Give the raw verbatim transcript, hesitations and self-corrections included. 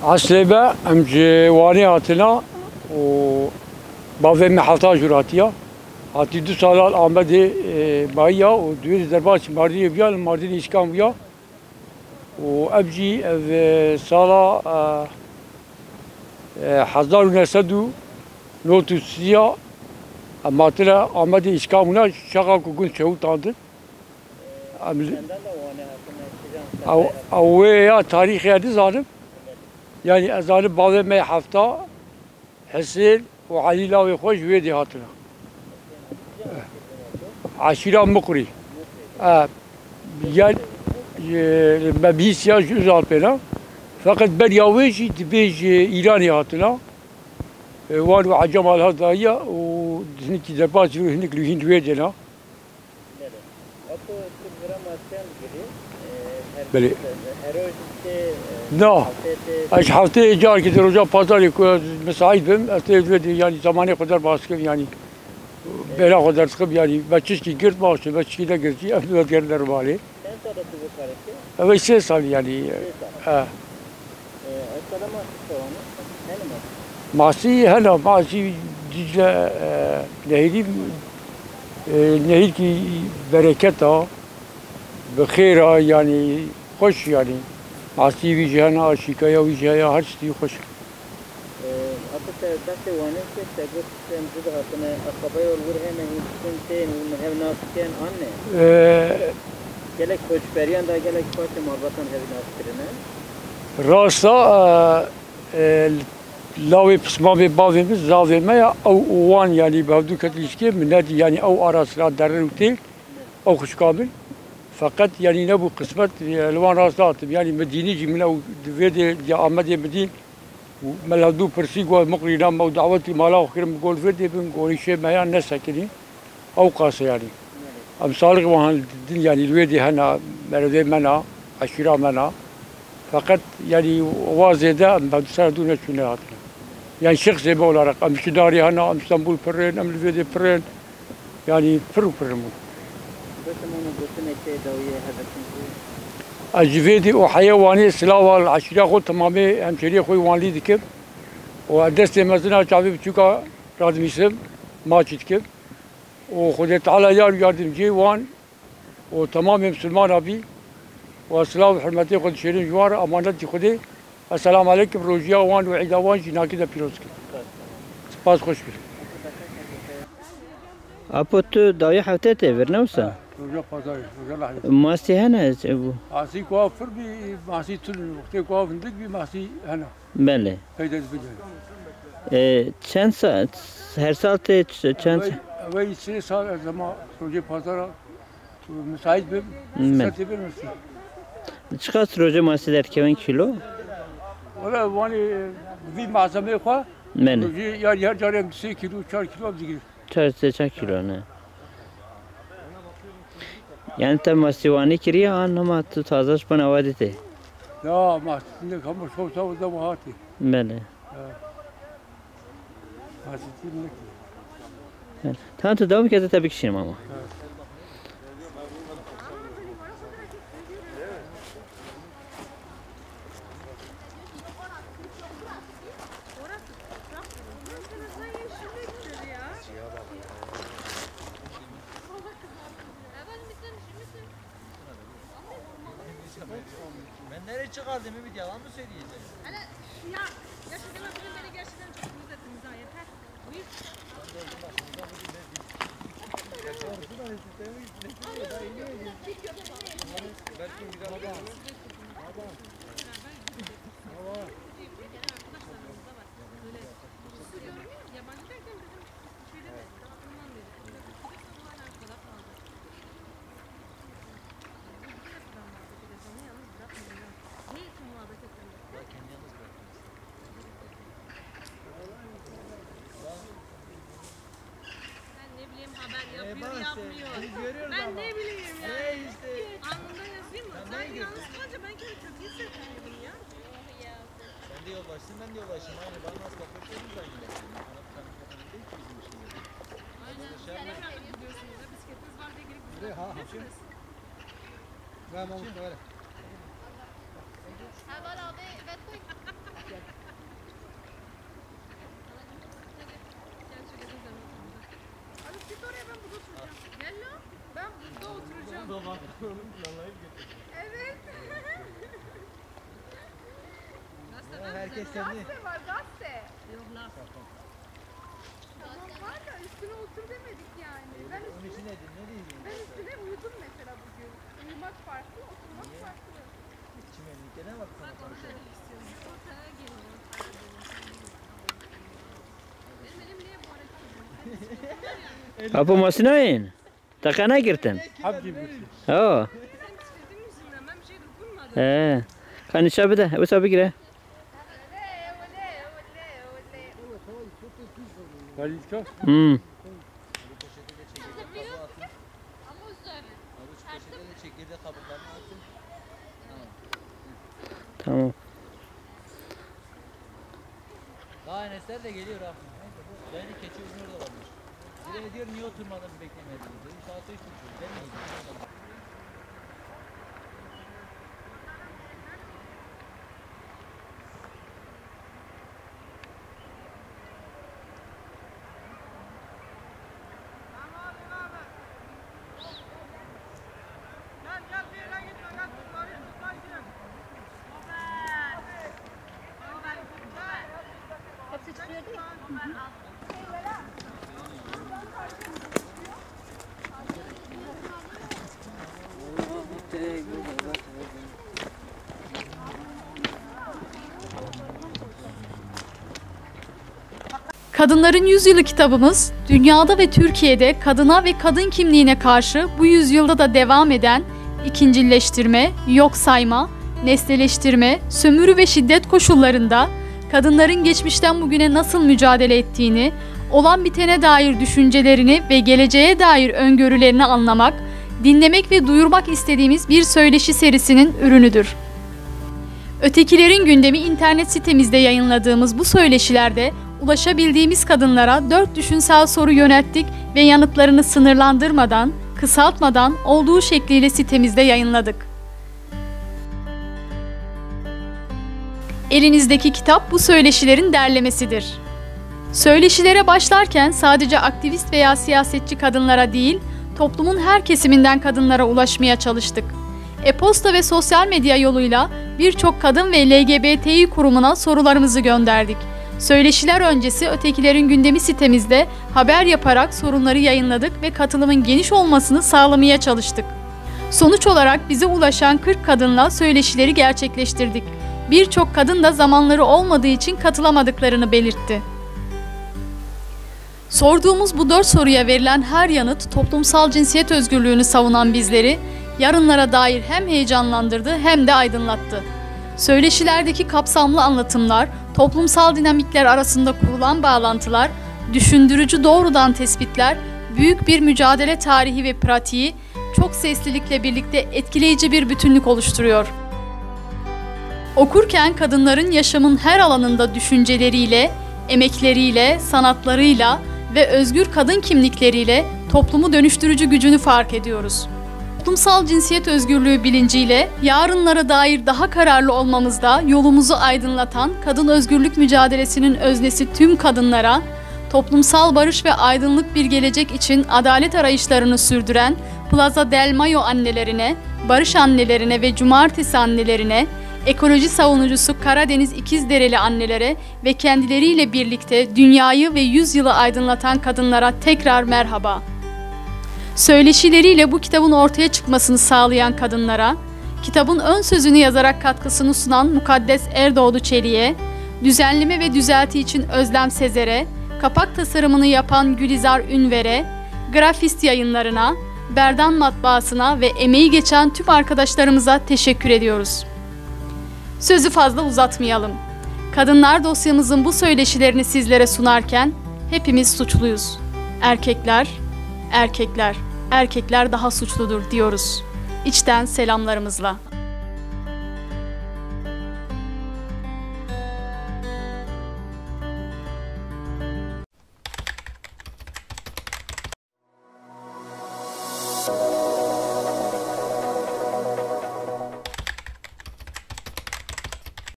Eslê me, em ji Wanê hatine û bavê me hefta jûr hatiya. Hatî du sala li Amedê, e, mayiya û di wê de derbasî Mardînê bûya, li Mardînê îşkan bûya. Û ev jî, ev, e, sala, e, e, hezar û neh sed û nod û sê ya em hatine Amedê îşkan bûna, çaxa ku gund şewitandin. Em li, ew, ew wê ya tarîxê ya nizanim. Yanî ez zanim bavê me hefta, Hisên û Elî lawê xwe ji wê dê hatine. Eşîra Muqrî. E, yan, e, me bihîstiya ji Uzalpê ne. Feqet beriya wê jî dibê ji Îranê hatine. E, wan û Ecem Alha dayiya û hinek derbas jî hinek li hîn wê dê ne. Belê. Apo tu vira masiyan digirî, e, her, Belê. Her roj tê, e, Na. Heftê tê. Ez hefteyê carkê di roja pazarê ku ez misaît bim, ez tê vê dê, yanî zamanê xwe derbas kim, yanî bêra xwe derdikim, yanî me çişkî girt baş e, me çişkî negirtî, em digerine li malê. Çend sal e tu vê karê dikî? Ev ê sê sal yanî. Sê sal. E. Ee, ev sala masî çawa ne? Hene masî? Masî hene, masî Dîcle, e, nehîrî, e, nehîrkî bereket a, bi xêr a, yanî xweş yanî. Masî wî jî hene, şîkaya wî jî heye, her tiştî xweş. Ee, Apo te behsê Wanê kir, te got, em zû dihatine, axabeya wir hene, hûn diçin tên, hûn hev nas dikin, an ne? Ee, Gelek koçberiyan da gelek paşê malbatan hevî nas kirine. Rast a, e, e, lawê pismamê bavê min, zavê me ya, ew û wan, yanî bi hevdû ket lîşkê, min nedî, yanî ew arastina derin û tê, ew xwişka min. Feqet, yanî nebû qismet, e, li wan rast natim. Yanî min dînî jî min ew di vê dê, ya Amedê min dîn. Û me li hevdû pirsî, got, Muqrî, na me û dawetî mala xwe kirin, bi got, vê dê bin, gorîşê me ya nesekinî. Ew qas e yanî. Em salix wan din, yanî li wê dê hena, merivê me na, eşîra me na. Feqet, yanî, wa zêde em bi ser dû neçûne hatine. Yanî şexsê me olarak, em ji darê hena, em Stenbul pirên, em li vê dê pirên. Yanî pir û pir bû. Bes em ona gotinekê dawiyê hevetin jî. Ez ji vê dê û heye Wanê silava li eşîra xwe temamê hemşêriyê xwe Wanlî dikim. Û ez destê mezin a çavê biçûka radimîsim, maçî dikim. Û Xwedê Teala yar û yardimciyê wan û temamê misilmana bî. Û ez silav û hurmetê xwe dişêrim ji wan re, emanetî Xwedê. Esselamu aleykum, rojiya wan û îda wan jî nakî de pîroz dikim. Spas, xweş bî. Apo tu dawî heftê tê vir, ne wisa? Ha, roja pazarê, roja lahê. Masî hene ez bû. Masî ku av pir bî, masî tune. Wextê ku av hindik bî, masî hene. Belê. Peyde dibin. E, çend sa-, her sal tê ç-, çend sa- Ew ê, ew ê sê sal ez ema rojê pazara Müsait bim, Min. Sertê bir misin? Çiqas roje masî derdikevin kîlo? Wala, wanî, vî malzemeyê xwe, Min. Rojê, yanî her carê em sê kîlo, çar kîlo em digir. Çar, sê çar kîlo ne? Yani te masîwanî kiriye an hema tu taze ji bin awa dîtê? Ya, masî ne, hema şew sawa de hatî. Belê. Ha. Masî tî ne ki? Tamam, tu devam et, te bikişînim ama. Ha. Ben nereye çıkardım Ümit, yalan mı söyleyeceğim? Hele ya, gerçekten bugün beni gerçekten çok mutlu ettiniz ha, yeter. Ben ne bileyim, haber yapıyor, yapmıyor. Biz görüyoruz ama. Ben ne bileyim yani. E, işte. Anında yazayım mı? Sen yalnız kalınca ben kendimi çok iyi hissetmiyorum ya. Sen de yoldaşsın, ben de yoldaşım. Aynı, bana nasıl bakıyorsanız aynı. Bana bir tane kadın değil ki bizim işimiz. Aynen. Siz ne kadar gidiyorsunuz ya? Bisikletiniz var diye girip bisiklet sürüyorsunuz. Ver Mahmut, ver. Heval abi, evet koy. Evet. Ya, herkes kendi. Gazete var, gazete. Yok, laf. Tamam, var da üstüne otur demedik yani. Öyle, ben onun üstüne, için dedim, ne diyeyim ben mesela? Üstüne uyudum mesela bugün. Uyumak farklı, oturmak farklı. Çimenlikte ne var sana farklı? Apo masînayên? Te qe negirtin? Hep girmişiz. Ha. He. Kanîşa bide, wisa bigire. Kalîşka? Hmm. Tamam. Daha Enesler de geliyor ha. Neyse, bu bence keçi uzun orada varmış. Biri de diyor, "Niye oturmadın, beklemediniz?" Dedim, "Saat beş buçuk." Dedim, Kadınların Yüzyılı kitabımız, dünyada ve Türkiye'de kadına ve kadın kimliğine karşı bu yüzyılda da devam eden ikincilleştirme, yok sayma, nesneleştirme, sömürü ve şiddet koşullarında kadınların geçmişten bugüne nasıl mücadele ettiğini, olan bitene dair düşüncelerini ve geleceğe dair öngörülerini anlamak, dinlemek ve duyurmak istediğimiz bir söyleşi serisinin ürünüdür. Ötekilerin Gündemi internet sitemizde yayınladığımız bu söyleşilerde ulaşabildiğimiz kadınlara dört düşünsel soru yönelttik ve yanıtlarını sınırlandırmadan, kısaltmadan olduğu şekliyle sitemizde yayınladık. Elinizdeki kitap bu söyleşilerin derlemesidir. Söyleşilere başlarken sadece aktivist veya siyasetçi kadınlara değil, toplumun her kesiminden kadınlara ulaşmaya çalıştık. E-posta ve sosyal medya yoluyla birçok kadın ve L G B T İ kurumuna sorularımızı gönderdik. Söyleşiler öncesi Ötekilerin Gündemi sitemizde haber yaparak sorunları yayınladık ve katılımın geniş olmasını sağlamaya çalıştık. Sonuç olarak bize ulaşan kırk kadınla söyleşileri gerçekleştirdik. Birçok kadın da zamanları olmadığı için katılamadıklarını belirtti. Sorduğumuz bu dört soruya verilen her yanıt toplumsal cinsiyet özgürlüğünü savunan bizleri yarınlara dair hem heyecanlandırdı hem de aydınlattı. Söyleşilerdeki kapsamlı anlatımlar, toplumsal dinamikler arasında kurulan bağlantılar, düşündürücü doğrudan tespitler, büyük bir mücadele tarihi ve pratiği, çok seslilikle birlikte etkileyici bir bütünlük oluşturuyor. Okurken kadınların yaşamın her alanında düşünceleriyle, emekleriyle, sanatlarıyla ve özgür kadın kimlikleriyle toplumu dönüştürücü gücünü fark ediyoruz. Toplumsal cinsiyet özgürlüğü bilinciyle yarınlara dair daha kararlı olmamızda yolumuzu aydınlatan kadın özgürlük mücadelesinin öznesi tüm kadınlara, toplumsal barış ve aydınlık bir gelecek için adalet arayışlarını sürdüren Plaza del Mayo annelerine, barış annelerine ve cumartesi annelerine, ekoloji savunucusu Karadeniz İkizdereli annelere ve kendileriyle birlikte dünyayı ve yüzyılı aydınlatan kadınlara tekrar merhaba. Söyleşileriyle bu kitabın ortaya çıkmasını sağlayan kadınlara, kitabın ön sözünü yazarak katkısını sunan Mukaddes Erdoğdu Çelik'e, düzenleme ve düzelti için Özlem Sezer'e, kapak tasarımını yapan Gülizar Ünver'e, Grafist Yayınlarına, Berdan Matbaası'na ve emeği geçen tüm arkadaşlarımıza teşekkür ediyoruz. Sözü fazla uzatmayalım. Kadınlar dosyamızın bu söyleşilerini sizlere sunarken hepimiz suçluyuz. Erkekler, erkekler, erkekler daha suçludur diyoruz. İçten selamlarımızla.